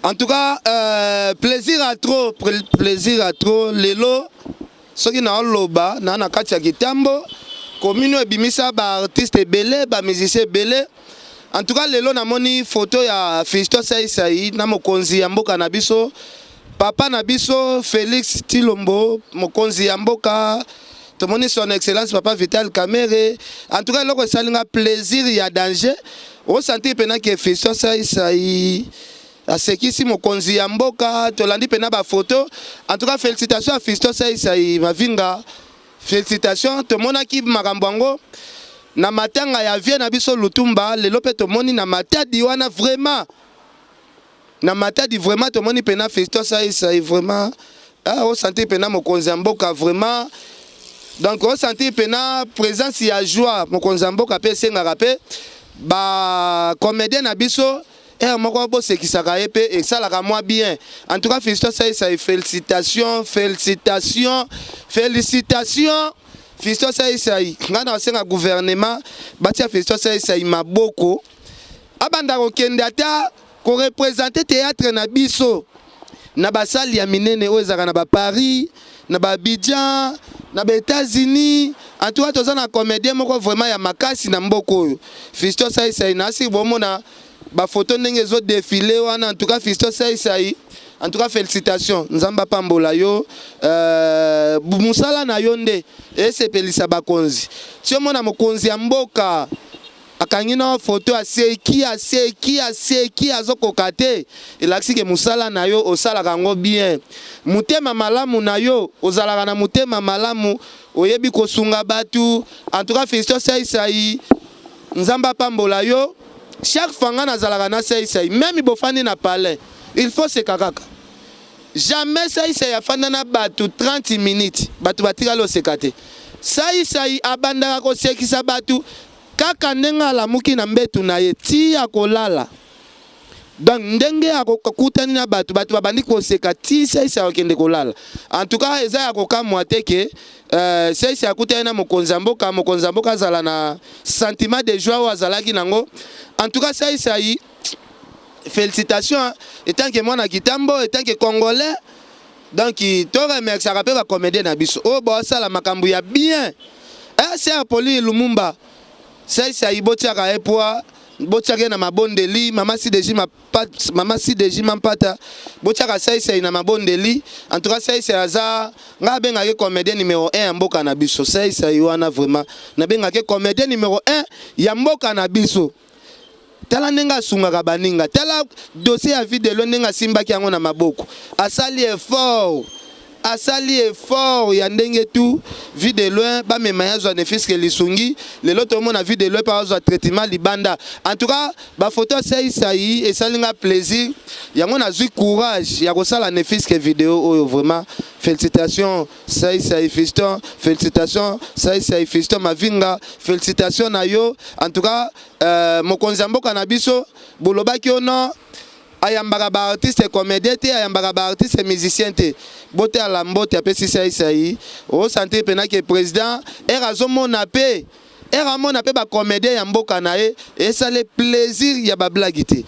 En tout cas, plaisir à trop, plaisir à trop. Lelo soki naoloba na kati ya Kitambo, commune oyo ebimisa baartiste ebele, bamusicien ebele. En tout cas, lelo namoni photo ya Fiston Saisai na mokonzi ya mboka na biso, papa na biso Félix Tilombo, mokonzi ya mboka. Tomoni Son Excellence Papa Vital Kamerhe. En tout cas, eloko esalinga plaisir ya danger, osentir mpena ke Fiston Saisai asekisi mokonzi ya mboka. Tolandi mpena bafoto. En tout cas, félicitation ya Fiston Saisai Mavinga, félicitation. Tomonaki makambo yango na matanga ya vie na biso Lutumba. Lelo mpe tomoni na Matadi wana, vraiment na Matadi, vraiment tomoni mpena Fiston Saisai, vraiment, ah, osentir mpena mokonzi ya mboka, vraiment. Donc osentir mpena présence ya joie. Mokonzi ya mboka mpe esengaka mpe bacomédien na biso ere moko bosekisaka ye mpe esalaka mwa bien. En tout cas, Fiston Saisai, félicitation, félicitation, félicitation Fiston Saisai. Ngai na kosenga gouvernement batia Fiston Saisai maboko, abanda kokende ata koreprésenter théâtre na biso na basali ya minene oyo ezalaka na baParis, na baAbidjan, na baÉtats-Unis. En tout cas, toza na comédien moko vraiment ya makasi na mboka oyo, Fiston Saisai. Nasi bomona bafoto ndenge ezodéfiler wana. En tout cas, Fiston Saisai, en tout cas félicitation. Nzambe apambola yo. Mosala na yo nde esepelisa bakonzi. Ti omona mokonzi ya mboka akangi na foto, aseki, aseki, aseki, azokoka te, elakisi ke mosala na yo osalaka yango bien. Motema malamu na yo, ozalaka na motema malamu, oyebi kosunga bato. En tout cas, Fiston Saisai, Nzambe apambola yo. Chaque fois nga nazalaka na Saisai, même bofandi na palais, il faut seka kaka. Jamais Saisai afanda na bato 30 minutes, bato batikali oseka te. Saisai abandaka kosekisa bato kaka ndenge alamuki na mbetu na ye ti akolala. Donc ndenge akokutani na bato, bato babandi koseka ti Saisai akokende kolala. En tout cas, eza ya kokamwa te ke Saisai akutani na mokonzi ya mboka, mokonzi ya mboka azala na sentiment de joie oyo azalaki nango. En tout cas, Saisai, félicitation. Etant que mwana Kitambo, etant que Congolais, donc toremerciaka mpe bacomédien na biso oyo baosala makambo ya bien. Ser Poli Lumumba, Saisai botiaka ye poa, botiaka ye na mabondeli. Mama Sideji, Mama Sideji Mampata, botiaka Saisai na mabondeli. En tout cas, Saisai aza, ngai abengaki comédien numéro 1 ya mboka na biso. Saisai wana vraiment nabengaki comédien numéro 1 ya mboka na biso. Tala ndenge asungaka baninga, tala dossier ya videlo ndenge asimbaki yango na maboko, asali effort, asali effort ya ndenge tu Vue de Loin bamema ye azwa ne fût-ce que lisungi. Lelo tomona Vue de Loin mpe azwa traitement libanda. En tout cas, bafoto Asaisai esali nga plaisir, yango nazwi courage ya kosala ne fût-ce que vidéo oyo. Vraiment félicitation Saisai Fiston, félicitation Saisai Fiston Mavinga, félicitation na yo. En tout cas, mokonzi ya mboka na biso, bolobaki ono ayambaka baartiste comédien te, ayambaka baartiste musicien te. Botala mbote apesi Saisai. Osentir mpena ke président ere azomona mpe, ere amona mpe bacomédien ya mboka na ye, esali plaisir ya bablague te.